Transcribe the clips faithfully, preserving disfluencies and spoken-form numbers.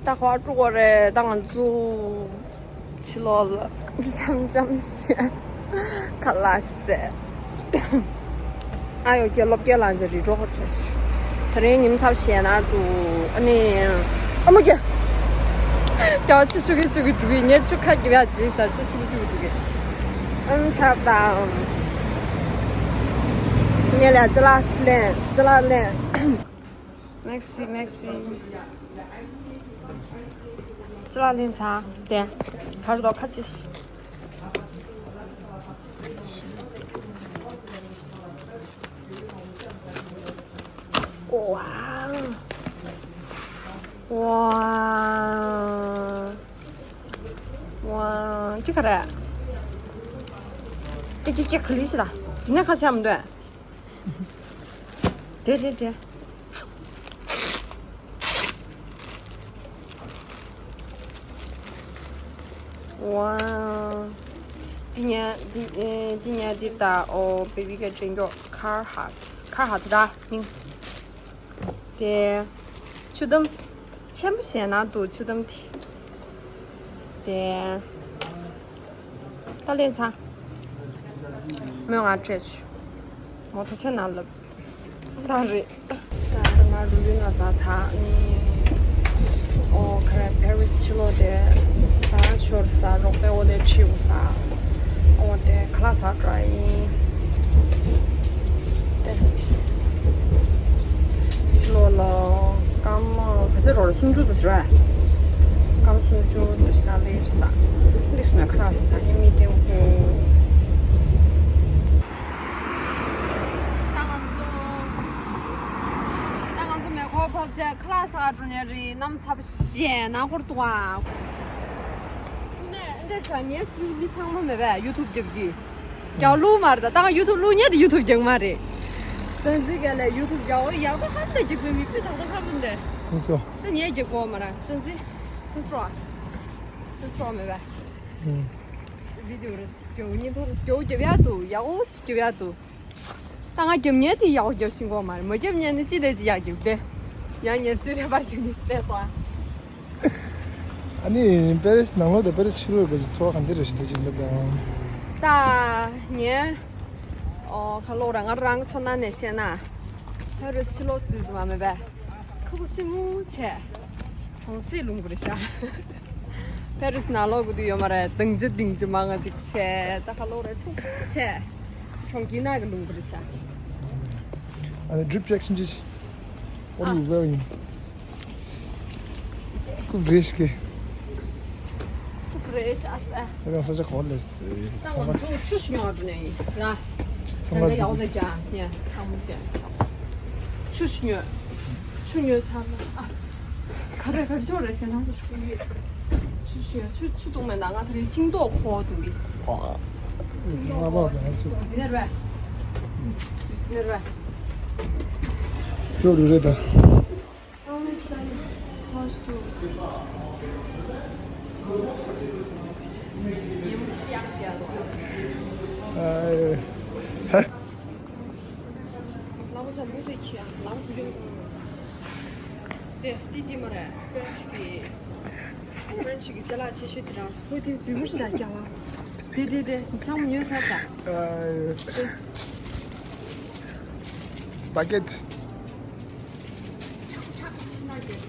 ད་ཁོ་དཀྲུག་གོ་རེད། ད་ང་ཚོ་ཕྱི་ལོགས་ལ་འཆམ་འཆམ་བྱས་ཁ་ལག་ཟས། ཨ་ཡོ་ཁྱེད་སློབ་སྐྱེལ་ལངས་ཀྱི་རི་གྲོགས་ཁོ་ཚོ། དེ་རིང་ཉིན་མཚམས་བཞེས་ན་འདུག་ཨ་ནི་ཨ་མ་ཀྱེ། ཀྱ་ཆུ་ཤུ་གི་ཤུ་གི་འགྲོ་གི། ངས་ཆུ་ཁ་གི་བ་ཇི་ས་ཆུ་ཤུ་གི་ཤུ་གི་འགྲོ་གི། ཨ་ནི་ཆབ་དང་། ངས་ལ་ཅི་ལགས་ལེན་ཅི་ལགས་ལེན། Merci, merci. ཅི་ལགས་ལེན་ཚ། དེ། གར་དོ་ཁ་ཆེ་ཤི། ཝའོ། ཝའོ། ཝའོ། ཅི་ག་རེད། ཅི་ཅི་ཅི་ག་ལི་ཤི་ལ། དེ་ནས་ཁ་ཆེ་མི་འདུག་དེ་དེ་དེ། ཝའོ། འདི་ཉལ་འདི་ཨེ་འདི་ཉལ་འདི་ད་ཨོ་བེ་བི་ག་ཅན་གྱོ་ཁར་ཧ་ཁར་ཧ་ད་མིང་། དེ། ཆུ་དམ། ཆེན་པོ་ཞེ་ན་འདུག་ཆུ་དམ་དེ། དེ། ད་ལན་ཚ། མོས་ང་སྤྲད་བྱུང་། མོ་ཐོ་ཆེན་ནང་ལབ། ད་རེད། ད་ང་རུ་ལུས་ན་ཚ་ཚ་ནི། ཨོ་ཁ་ར་པེ་རིས་ཕྱི་ལོགས་དེ། ས་ཤོར་ས་རོགས་པའི་འོ་དེ་ཁྲིའུ་ས། འོ་དེ་ཁ་ལག་ཟ་འགྲོ་ཡིན། དེ། ཕྱི་ལོགས་ལ་སྐར་མ་ག་ཚོད་འགྲོ་རེད། སུམ་ཅུ་ཙམ་ཞིག་རེད། སྐར་མ་སུམ་ཅུ་ཙམ་ཞིག་ན་ལེར་ས། འདི་སུ་ན་ཁ་ལག་ཟ་ས་ཡིན་མི་དེ་ཧུ། ད་ང་ཚོ་ད་ང་ཚོ་མེ་འཁོར་ཕབ་ཆ་ཁ་ལག་ཟ་འགྲོ་ནས་རེད། གནམ་ཚ་པོ་ཞེ་ན་འཁོར་འདུག་ཨ། ཁོ་ནས་འདི་ཆ་ངའི་སུའི་མི་ཚང་མ་མེད་པས་ཡུ་ཐུབ་རྒྱབ་ཀྱི། རྒྱག་ལུགས་མ་རེད། ད་ད་ང་ཡུ་ཐུབ་ལུགས་ཉེ་དུ་ཡུ་ཐུབ་རྒྱག་མ་རེད། ཏན་ཙི་ག་ལས་ཡུ་ཐུབ་རྒྱག་འོ་ཡག་པོ་ཧ་ད་རྒྱག་པའི་མི་ཕུད་ད་ད་ཧ་མི་འདས། ཁོ་ཚོ། ད་ངས་རྒྱག་གོ་མ་ར་ཏན་ཙི། ཁོ་ཚོ། ཁོ་ཚོ་མེད་པས། ཨུམ། བི་ཌི་ཡོ་རེ་སྐྱོ་ཉིན་ཐོ་རེ་སྐྱོ་རྒྱབ་ཡག་ཏུ་ཡག་འོ་རྒྱབ་ཡག་ཏུ། ད་ང་རྒྱབ་ཉལ་དེ་ཡག་པོ་རྒྱབ་ཤིང་གོ་མ་རེད། མ་རྒྱབ་ཉལ་ནི་ཅི་ལས་ཅི་ཡག་རྒྱབ་དེ། ཡང་ཉལ་སུས་རེ་བར་རྒྱབ་ཉལ་ཞིག་བལྟས་སོང་ཨ། ཨ་ནི་པེ་རིས་ནང་ལོགས་དང་པེ་རིས་ཕྱི་ལོགས་ཀྱི་འཚོ་བ་ག་འདྲ་རེད་ཞེས་འདྲི་གྱིན་འདུག་གམ། ད་ངས་ཨོ་ཁ་ལོ་རང་ང་རང་ཚོ་ན་ནས་བཤད་ན། པེ་རིས་ཕྱི་ལོགས་སུ་དུས་སུ་མ་མེད་པས། ཁུ་ཁུ་སི་མུ་བྱས། གྲོང་གསེབ་ལུང་པ་རེད་ཤག་པེ་རིས་ནང་ལོགས་ཀྱི་དུས་ཡོད་མ་རེད། སྡིངས་ཆ་སྡིངས་ཆ་མང་ང་ཅིག་བྱས། ད་ཁ་ལོ་རེ་འཁྲུག་པོ་བྱས། གྲོང་ཁྱེར་ནང་གི་ལུང་པ་རེད་ཤག་ཨ་ནི་ཌི་རིབ་ཅེག་ཤིན་ཅི། What are you wearing? ཁུག་རེས་ཀྱི། ཁུག་རེས་ཨ་ས། ད་ཡང་ས་ཆ་གོ་ལེ་སི། ད་ང་ཚོ་ཆུ་ཞུ་ཉོ་འགྲོ་ནས་ཡིན་ར། ཚང་མ་ཡག་ཟེར་ཀྱང་ཡ་ཚང་མ་ཀྱང་ཆོག་ཆུ་ཞུ་ཉོ། ཆུ་ཉོ་ཚར་ན་ཨ། ག་རེ་ག་རེ་ཤོར་རེད་ཟེར་ན་ཆུ་ཞུ་ཉོ། ཆུ་ཞུ་ཆུ་ཆུ་བཏུང་མེད་ན་ང་ད་རེས་ཤིང་ཏོག་ཁོ་བཏུང་གི། ཤིང་ཏོག་ཁོ་བཏུང་གི་ནས་རེད། ཅི་ནས་རེད། ཚོ་རུ་རེད་ད། ལ་མོ་ཆ་མོ་ཆ་ཁྱི་ལ་མོ་ཁུ་ཡོད། དེ་ཏི་ཏི་མ་རེད། ཕ་རན་ཆི་གི་ཕ་རན་ཆི་གི་ཅ་ལག་ཆེ་ཤོས་དེ་རང་སུ་ཁོ་དེ་དུས་མོ་ཆ་རྒྱ་བ། དེ་དེ་དེ་ཚང་མ་ཉོས་ཚར་ད། བ་ཀེད། ཁྲག་ཁྲག་ཕྱི་ན་རྒྱལ།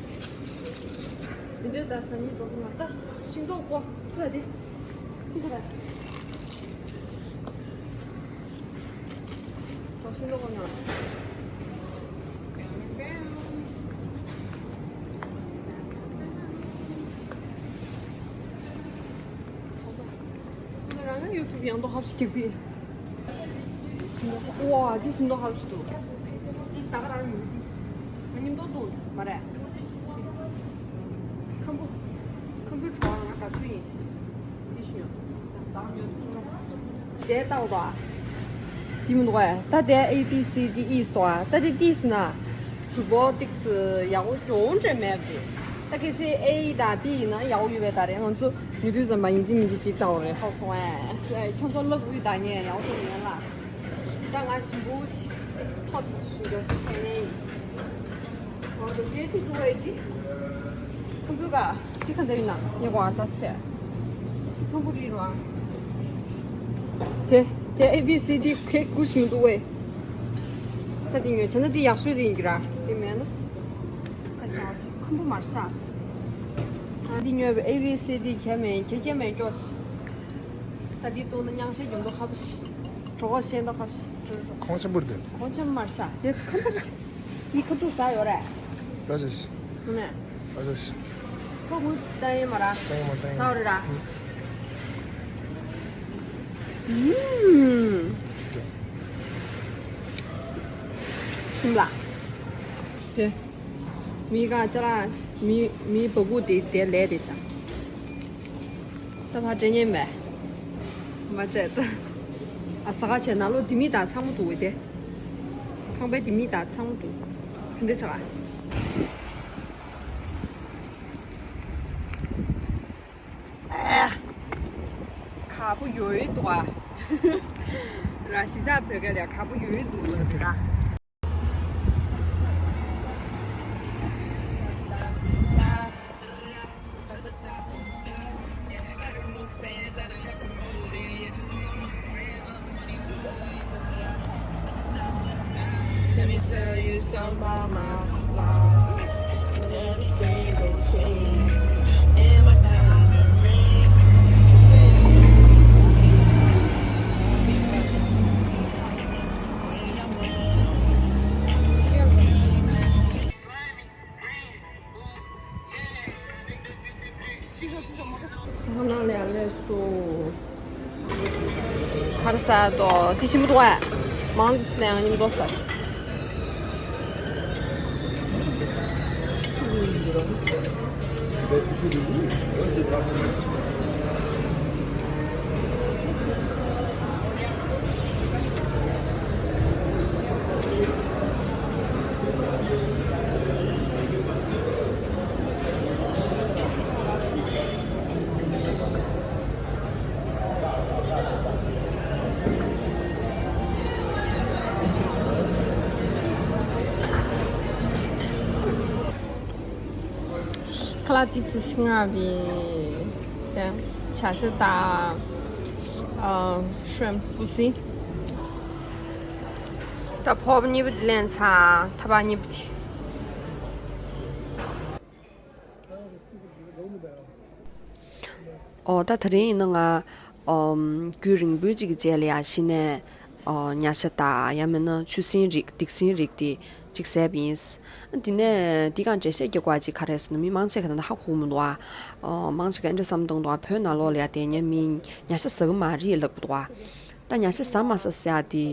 མི་འདོད་ད་ས་ཉིན་འགྲོ་སོང་ན་ད་ཤིང་ཏོག་ཀོ་ཚ་དེ། ཁུ་ཁ་ར། གྲོགས་ཤིག་ལོག་གོ་ན། ཁོ་ཚོ་རང་ཡང་ཡུ་ཐུབ་ཡང་དོ་ཧབ་ཤིག་གི་པི། ཝ་འདི་ཤིང་ཏོག་ཧབ་ཤིག་འདུག་འདི་ད་ག་རང་ཡོད། ང་མཉམ་དུ་འདུག་མ་རེད། ཁམ་བུ། ཁམ་བུའི་བྲོ་བ་ང་དགའ་ཤོས་ཡིན། དེ་ཞུ་ཡོད། དེ་ལྟ་བ་དེ་མི་འདུག་གས། ད་དེ་A B C D E སྟོ་ཨ། ད་དེ་ཏིས་ན་གཟུགས་པོ་ཏིགས་ཡག་པོ་ཡོང་འདྲ་མེད་པ་རེད། ད་གལ་སྲིད་A དང་B ཡིན་ན་ཡག་པོ་ཡོད་པའི་ད་རེད། ང་ཚོ་ཉི་དུས་ཙམ་པ་ཡིན་གཅིག་མིན་གཅིག་ཏིག་ལྟ་བ་རེད། ཧ་སོང་ཨེ། ཁྱོད་ཚོ་ལབ་དགོས་ད་ངས་ཡག་པོ་ཡོང་ལ། ད་ང་ཞིམ་པོ་ཏིགས་ཐོག་ཏིགས་ཞུ་རྒྱུ་ཁས་ལེན་ཡིན། ང་ཚོ་སྐད་ཅིག་འགྲོ་བའི་ཏིག་ཁམ་བུ། ཀ་དེ་ག་འདྲ་ཡིན་ན་ངས་གོ་བ་ལྟ་སེ། ཁམ་བུ་རི་རོ། དེ་དེ་A B C D ཁེག་གུས་མི་འདུག་བས། ད་དེ་ཉོས་བྱས་ན་དེ་ཡག་ཤོས་དེ་ཡིན་གྱི་ར། དེ་མེད་ན་ད་ཡག་དེ་ཁམ་བུ་མར་ཤ། ད་དེ་ཉོས་པའི་A B C D ཁྱད་མེད་ཁྱད་ཁྱད་མེད་སྐྱོ། ད་དེ་བཏུང་ན་སྙིང་ཤ་རྒྱུ་མདོག་ཁ་པོ་ཞིག་གྲོགས་ཤེས་མདོག་ཁ་པོ་ཞིག་གོང་ཆེན་པོར་ལྡན། གོང་ཆེན་མར་ཤ་དེ་ཁམ་བུ་ཞིག་འདི་ཁ་ཐུག་ཟ་ཡོད་རེད། ཟ་ཤ་ཤ། ནས། ཟ་ཤ་ཤ། ཁོ་ཧུ་ཏན་ཡེ་མ་ར། ཏན་ཡེ་མ་ཏན་ཡེ་མ། ཟ་རེད་ར། ཧུ། ཨུམ། ཤིམ་ལ། དེ། མི་ག་ཅ་ལག་མི་མི་བ་གུ་དེ་དེ་ལས་དེ་ཤ། ད་ཕར་དྲན་ཉན་མེད། མ་དྲན་ད། ཨ་ས་ག་ཆེ་ན་ལོ་དེ་མི་ད་ཚང་མ་འདུག་དེ། ཁང་པའི་དེ་མི་ད་ཚང་མ་འདུག་དེ་འདྲ་ཆགས། ཨ། ཁ་པོ་ཡོད་འདུག་ཨ། ར་ཤི་ས་བོད་སྐད་ལ་ཁ་པོ་ཡོད་འདུག་ལ་རེད་ར། Let me tell you something about my life. In every single chain, in my diamond ring. ས་ནང་ལ་ཡར་སླེབས་སོང་། ག་རེ་ཟ་འདུག་དེ་ཞིམ་པོ་འདུག་ཨ། མང་ཙམ་ཟ་ན་ཡང་སྙིང་པོ་ཟ། ཁ་ལག་ཏི་ཙི་ཤི་ང་བི་དེ་བྱ་ཤ་དང་ཨ་ཤྲིམ་པུ་སི། ད་ཕོབ་གཉིས་པོ་དེ་ལེན་ཚར། ཐ་པ་གཉིས་པོ་དེ། ཨོ་ད་དེ་རིང་ཡིན་ན་ང་ཨོ་རྒྱུན་རིང་པོའི་གཅིག་གི་རྗེས་ལ་ཡ་གཞི་ནས་ཨོ་ཉ་ཤ་དང་ཡང་མིན་ན་ཆུ་སྲིན་རིགས་སྡིག་སྲིན་རིགས་དེ་གཅིག་བཟས་པ་ཡིན། དེ་ནས་འདི་གང་འགྲེལ་བཤད་རྒྱག་དགོས་གཅིག་ག་རེ་ཟེར་ན་མི་མང་ཆེ་ག་ད་ཧ་གོ་གི་མི་འདུག་ཨ། ཨོ་མང་ཆེ་ག་འདྲ་བསམ་བཏང་འདུག་ཨ། བོད་ནང་ལོགས་ལ་ཡ་དེ་ཉ་མི་ཉ་ཤ་ཟ་གི་མ་རེད་ལབ་གི་འདུག་ཨ། ད་ཉ་ཤ་ཟ་མ་ཟ་ཟེར་ཡ་དེ་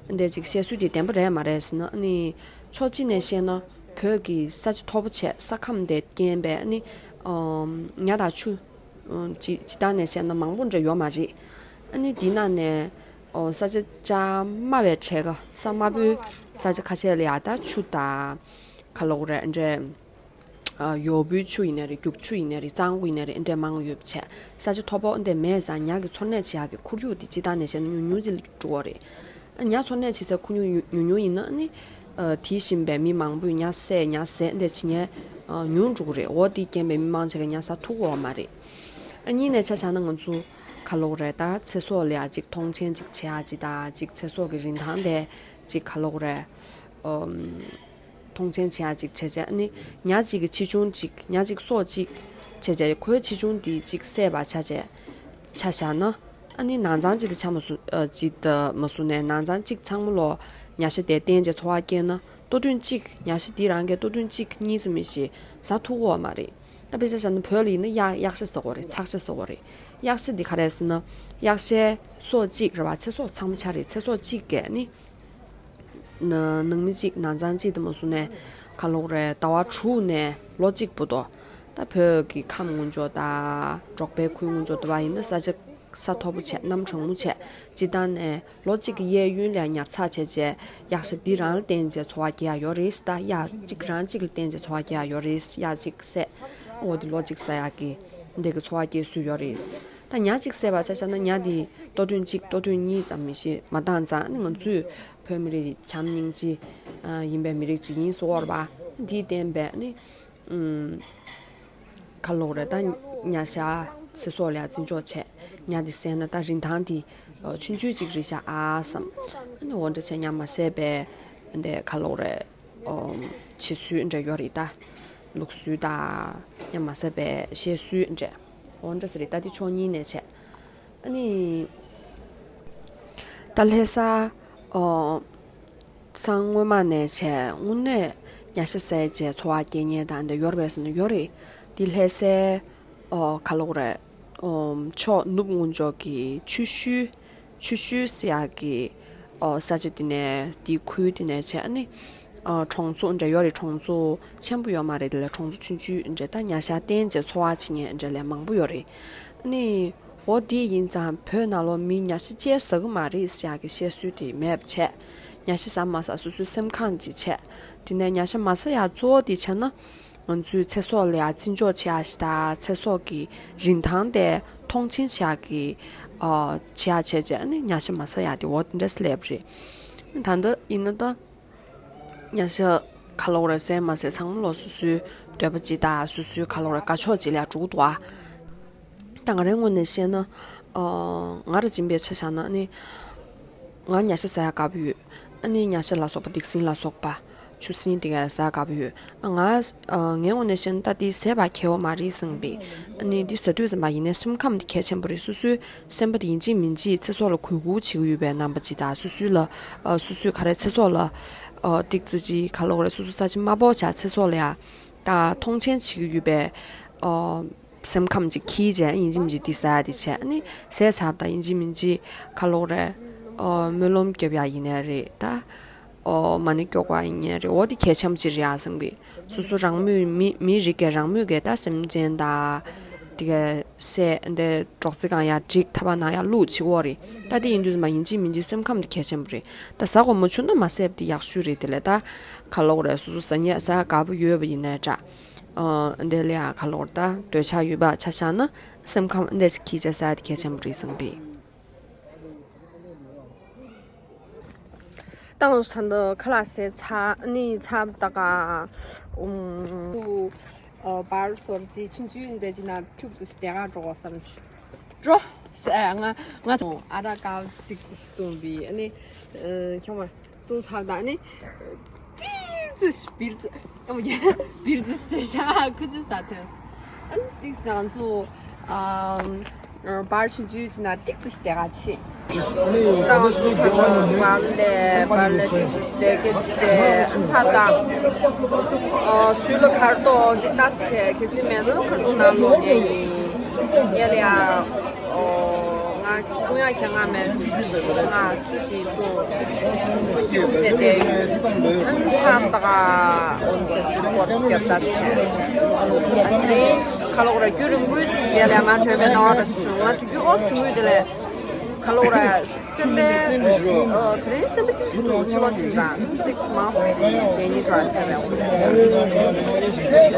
འདྲ་གཅིག་བཤད་སྲོལ་དེ་བདེན་པ་རེད་མ་རེད་ཟེར་ན་ཨ་ནི་ཕྱོགས་གཅིག་ནས་བཤད་ན། བོད་ཀྱི་ས་ཆ་མཐོ་པོ་བྱས་ས་ཁམས་དེ་རྐྱེན་པས་ཨ་ནི་ཨམ་ཉ་དང་ཆུ་ཨམ་ཇི་ཇི་ལྟར་ནས་བཤད་ན་མང་པོ་འདྲ་ཡོད་མ་རེད། ཨ་ནི་འདི་ནང་ནས་ཨོ་ས་ཆ་ཅག་དམའ་བའི་གྲས་ཀ་ས་དམའ་པོའི་ས་ཆ་ཁ་ཤས་ལ་ཡ་ད་ཆུ་དང་ག་ལབ་དགོས་རེད་འདྲ། ཨ་ཡོར་བུའི་ཆུ་ཡིན་ནའི་རེད། རྒྱུག་ཆུ་ཡིན་ནའི་རེད། གཙང་པོ་ཡིན་ནའི་རེད། འདྲ་མང་ཡོད་པ་བྱས་ས་ཆ་མཐོ་པོ་འདི་མེད་ཙང་ཉ་གི་འཚོ་གནས་བྱེད་ཡག་གི་ཁོར་ཡུག་དེ་ཇི་ལྟར་ནས་བཤད་ན་ཉུང་ཉུང་ཅིག་འགྲོ་གི་རེད། ཉ་འཚོ་གནས་བྱེད་སའི་ཁོར་ཡུག་ཉུང་ཉུང་ཡིན་ན་ནི། ཨ་དེ་བཞིན་པའི་མི་མང་པོས་ཉ་བསད་ཉ་བཟས་འདི་བྱེད་མཁན་ཨ་ཉུང་འགྲོ་གི་རེད། འོ་དེ་རྐྱེན་པས་མི་མང་ཆེ་ག་ཉ་ཟ་ཐུབ་ཀྱི་ཡོད་མ་རེད། ཨ་གཉིས་ནས་ཆ་བཞག་ན་ང་ཚོ་ག་ལབ་དགོས་རེད། ད་ཚེ་སྲོག་ལ་ཡ་ཅིག་མཐོང་ཆེན་ཅིག་བྱེད་ཡ་ཅིག་དང་ཅིག་ཚེ་སྲོག་གི་རིན་ཐང་དེ་ཅིག་ག་ལབ་དགོས་རེད། ཨམ། མཐོང་ཆེན་བྱེད་ཡ་ཅིག་བྱས་བྱས་ཨ་ནི་ཉ་གཅིག་གི་ཆེ་ཆུང་ཅིག་ཉ་གཅིག་སྲོག་གཅིག་བྱས་བྱས་ཁོའི་ཆེ་ཆུང་དེ་གཅིག་བསད་པ་ཆ་བྱས་ཆ་བཞག་ན། ཨ་ནི་ནང་ཚང་གཅིག་གི་ཆ་མ་སུ་ཨ་གཅིག་ད་མ་སུ་ནས་ནང་ཚང་གཅིག་ཚང་མ་ལོ་ཉ་ཤ་དེ་བསྟེན་བྱས་འཚོ་བ་སྐྱེལ་ན་ལྟོ་ཐུན་གཅིག་ཉ་ཤ་དེ་རང་གིས་ལྟོ་ཐུན་གཅིག་གཉིས་ཙམ་མི་ཤེས་ཟ་ཐུབ་ཀྱི་ཡོད་མ་རེད། ད་དཔེ་ཆ་བཞག་ན་བོད་ལ་ཡིན་ན་གཡག་གཡག་ཤ་ཟ་གི་རེད། ཚག་ཤ་ཟ་གི་རེད། གཡག་ཤ་འདི་ག་རེ་ཟེར་ན་གཡག་ཤའི་སྲོག་གཅིག་རེད་བ། ཚེ་སྲོག་ཚང་མ་ཆ་རེད། ཚེ་སྲོག་གཅིག་གིས་ནི། ན་ནང་མི་གཅིག་ནང་ཚང་གཅིག་དེ་མ་སུ་ནས་ག་ལབ་དགོས་རེད། ཟླ་བ་དྲུག་ནས་ལོ་གཅིག་བར་དུ་ད་བོད་ཀྱི་ཁམས་སྔོན་ཕྱོགས་དང་འབྲོག་པའི་ཁུལ་སྔོན་ཕྱོགས་དེ་བ་ཡིན་ན་ས་ཆ་ས་མཐོ་པོ་བྱས་གནམ་གྲང་མོ་བྱས་སྤྱིར་བཏང་ནས་ལོ་གཅིག་གི་གཡས་གཡོན་ལ་ཉར་ཚགས་བྱས་བྱས་གཡག་ཤ་འདི་རང་ལ་བརྟེན་བྱས་འཚོ་བ་སྐྱེལ་ཡ་ཡོད་རེད། ད་གཡག་གཅིག་རང་གཅིག་ལ་བརྟེན་བྱས་འཚོ་བ་སྐྱེལ་ཡ་ཡོད་རེད། གཡག་གཅིག་བསད་འོ་དེ་ལོ་གཅིག་ཟ་ཡག་གི་འདི་གི་འཚོ་བ་སྐྱེལ་སྲོལ་ཡོད་རེད། ད་ཉ་གཅིག་བསད་པ་ཆ་བཞག་ན་ཉ་འདི་ལྟོ་ཐུན་གཅིག་ལྟོ་ཐུན་གཉིས་ཙམ་མི་ཤེས་མ་བཏང་ཙང་ནི་ང་ཚོས་བོད་མི་རིགས་བྱམས་སྙིང་རྗེ་ཡིན་པའི་མི་རིགས་ཅིག་ཡིན་ཟེར་བ་རེད་པ། འདིས་བརྟེན་པས་ནི་ཨུམ། ག་ལོག་རེད། ད་ཉ་ཤ་ཚེ་སྲོག་ལ་ཡ་བརྩི་འཇོག་བྱས། ཉ་འདི་བསད་ན་ད་རིན་ཐང་འདི་ཆུང་ཆུང་ཅིག་རེད་ཤག་ཨ་བསམ། ཨ་ནི་འོ་འདྲ་བྱས་ཉ་མ་བསད་པའི་འདི་ག་ལོག་རེད། བྱེད་སྲོལ་འདྲ་ཡོད་རེད་ད། ལུགས་སྲོལ་ད། ཉ་མ་བསད་པའི་བཤད་སྲོལ་འདྲ། འོ་འདྲ་ཟེར་རེད། ད་འདི་ཕྱོགས་གཉིས་ནས་བྱས། ཨ་ནི། ད་ལྷ་ས། ཨོ། སང་སྔོན་མ་ནས་བྱས་དངོས་གནས་ཉ་ཤ་བསད་བྱས་འཚོ་བ་སྐྱེལ་མཁན་དང་འདི་ཡོད་རེད་པས་ཟེར་ན་ཡོད་རེད། འདི་ལྷ་སའི། ཨོ། ག་ལབ་དགོས་རེད། ཨོ། ཕྱོགས་ནུབ་ངོས་ཕྱོགས་ཀྱི་ཆུ་ཤུལ། ཆུ་ཤུལ་ཟེར་ཡག་གི། ཨོ། ས་ཆ་འདི་ནས་འདི་ཁུལ་འདི་ནས་བྱས་ཨ་ནི། ཨོ། གྲོང་ཚོ་འདྲ་ཡོད་རེད། གྲོང་ཚོ་ཆེན་པོ་ཡོད་མ་རེད། དེ་ལ་གྲོང་ཚོ་ཆུང་ཆུང་འདྲ། ད་ཉ་ཤ་བསྟེན་བྱས་འཚོ་བ་བྱེད་མཁན་འདྲ་ལས་མང་པོ་ཡོད་རེད། ཨ་ནི། འོ་དེ་ཡིན་ཙང་བོད་ནང་ལོགས་མི་ཉ་ཤ་ཅིག་ཟ་གི་མ་རེད་ཟེར་ཡག་གི་བཤད་སྲོལ་དེ་མེད་པ་བྱས། ཉ་ཤ་ཟ་མ་ཟ་སོ་སོའི་སེམས་ཁམས་ཀྱིས་བྱས། དེ་ནས་ཉ་ཤ་མ་ཟ་ཡག་གཙོ་བོ་དེ་བྱས་ན། ང་ཚོའི་ཚེ་སྲོག་ལ་ཡ་བརྩི་འཇོག་བྱེད་ཡག་ཞིག་དང་ཚེ་སྲོག་གི་རིན་ཐང་དེ་མཐོང་ཆེན་བྱེད་ཡག་གི། ཨ། བྱེད་ཡག་བྱས་བྱས་ཨ་ནི་ཉ་ཤ་མ་ཟ་ཡག་དེ་འོ་དེ་འདྲས་སླེབས་རེད། ད་ལྟ་ཡིན་ན་ད། ཉ་ཤ་ག་ལབ་དགོས་རེད། བསད་མ་བསད་ཚང་མ་ལོ་སོ་སོའི་འདོད་པ་ཅིག་དང་སོ་སོའི་ག་ལབ་དགོས་རེད། དགའ་ཕྱོགས་ཅིག་ལ་འགྲོ་གི་འདུག་ཨ། ད་ང་རའི་ངོས་ནས་བཤད་ན། ཨ། ང་རང་སྦྱིན་པའི་ཆ་བཞག་ན་ཨ་ནི། ང་ཉ་ཤ་ཟ་ཡག་དགའ་པོ་ཡོད། ཨ་ནི་ཉ་ཤ་ལ་སོགས་པ་སྡིག་སྲིན་ལ་སོགས་པ། ཆུ་སྲིན་དེ་ག་ཟ་དགའ་པོ་ཡོད། ཨ། ང་། ཨ། ངའི་ངོས་ནས་བཤད་ན་ད་དེ་ཟས་པ་ཁེ་བོ་མ་རེད་བསམ་པའི། ཨ་ནི་འདི་ཟ་དུས་ཙམ་པ་ཡིན་ནའི་སེམས་ཁམས་འདི་གལ་ཆེན་པོ་རེད། སོ་སོའི་སེམས་པ་འདི་ཡིན་གཅིག་མིན་གཅིག་ཚེ་སྲོག་ལ་གུས་བཀུར་བྱེད་ཀྱི་ཡོད་པའི་རྣམ་པ་ཅིག་དང་། སོ་སོའི་ལ། ཨ། སོ་སོའི་ག་རེ་ཚེ་སྲོག་ལ། ཨ། ཏོག་ཙམ་ཅིག་ག་ལབ་དགོས་རེད། སོ་སོ་ས་ཆ་དམའ་པོ་ཆགས། ཚེ་སྲོག་ལ་ཡ། ད་མཐོང་ཆེན་བྱེད་ཀྱི་ཡོད་པའི། ཨ། སེམས་ཁམས་ཅིག་འཁྱེར་བྱས་ཡིན་གཅིག་མིན་གཅིག་འདི་ཟ་ཡག་འདི་བྱས། ཨ་ནི་ཟས་ཚར་དང་ཡིན་གཅིག་མིན་གཅིག་ག་ལབ་དགོས་རེད། ཨ། སྨོན་ལམ་རྒྱབ་ཡག་ཡིན་ནའི་རེད་ད། ཨོ། མ་ཎི་སྐྱོར་བ་ཡིན་ནའི་རེད། འོ་དེ་གལ་ཆེན་པོ་ཅིག་རེད་ཨ་བསམ་གི། སོ་སོ་རང་མོས་མི་མི་རིགས་ཀྱི་རང་མོས་ཀྱི་ད་སེམས་ཅན་དང་། དེ་ག་བསད་འདི་སྲོག་རྩ་གང་ཡག་སྒྲིག་ཐ་པ་ནང་ཡག་བླུགས་བྱེད་དགོས་རེད། ད་དེ་ཡིན་དུས་མ་ཡིན་གཅིག་མིན་གཅིག་སེམས་ཁམས་དེ་གལ་ཆེན་པོ་རེད། ད་ཟ་དགོས་མ་བྱུང་ན་མ་བསད་པ་དེ་ཡག་ཤོས་རེད། དེ་ལས་ད་ག་ལབ་དགོས་རེད། སོ་སོ་ཟ་ཡག་ཟ་ཡག་དགའ་པོ་ཡོད་པ་ཡིན་ནའི་འདྲ། ཨ། འདི་ལ་ཡ་ག་ལབ་དགོས་རེད། ད་འདོད་ཆགས་ཡོད་པ་ཆ་བཞག་ན་སེམས་ཁམས་འདི་ཞིག་འཁྱེར་བྱས་ཟ་ཡག་དེ་གལ་ཆེན་པོ་རེད་བསམ་གི། ད་ང་ཚོ་ད་ལྟ་ཁ་ལག་བཟས་ཚར། ཨ་ནི་ཚར་ད་ག་ཨུམ། ཨ། བར་སོར་ཅིག་ཆུང་ཆུང་འདི་ཅིག་ན་ཁྱུག་ཙམ་ཞིག་བསྡད་ག་འགྲོ་དགོས་བསམ། འགྲོ། ཨ། ང་ང་ཚོ་ཨ་རག་དཀར་ཏིག་ཙམ་ཞིག་བཏུང་བས། ཨ་ནི་ཨ། ཁྱོད་མ་བཏུང་ཚར་ད་ཨ་ནི། ཏིག་ཙི་ཞིག་བིར་ཙི། ཨོ་ཡ། བིར་ཙི་ཟེར་ཤག་ཁུ་ཚུར་ད་ཐོན། ཨ་ནི་ཏིག་ཙི་ང་ཚོ། ཨམ། བར་ཆུང་ཆུང་ཅིག་ན་ཏིག་ཙི་ཞིག་བསྡད་ག་ཕྱིན། ད་ང་ཚོ་ད་ལྟ་བར་ལ་བར་ལ་ཏིག་ཙི་ཞིག་བསྡད་སྐད་ཅིག་བཤད། ཨ། ཚར་ད། ཨ། ཟུར་ལ་གར་གཏོགས་ཅིག་ལྟ་བྱས། གལ་སྲིད་མེད་ན་གར་གཏོགས་ནང་ལོག་ཉལ་ཡིན། ཉལ་ཡ། ཨོ། ང་བཏུང་ཡག་ཁྱད་མངགས་མེད། ང་ཆུ་ཅིག་བཏུང་། ཁོ་སྐྱིད་པོ་བྱས་བསྡད་ཡོད། ཨ་ནི་ཚར་ད་ག་ཨོ་ཚེ་སུ་སྐོར་སྐྱབས་ད་ཚེ། ཨ་ནི་ག་ལབ་དགོས་རེད། རྒྱུན་རིང་པོའི་ཅིག་རྗེས་ལ་མ་ཐོན་པའི་སྣང་བ་འདྲ་ཞིག་བྱུང་། ང་དུས་རྒྱུན་ཨོ་དུས་དེ་ལས་ག་ལབ་དགོས་རེད། སེམས་པའི། ཨ། དེ་རིང་སེམས་པའི་དུས་སུ་འདུག་ཕྱི་ལོགས་ཕྱིན་ར་སེམས་པའི་མང་སེ་གད་སྙིགས་འགྲོ་ཡ་སེམས་པའི།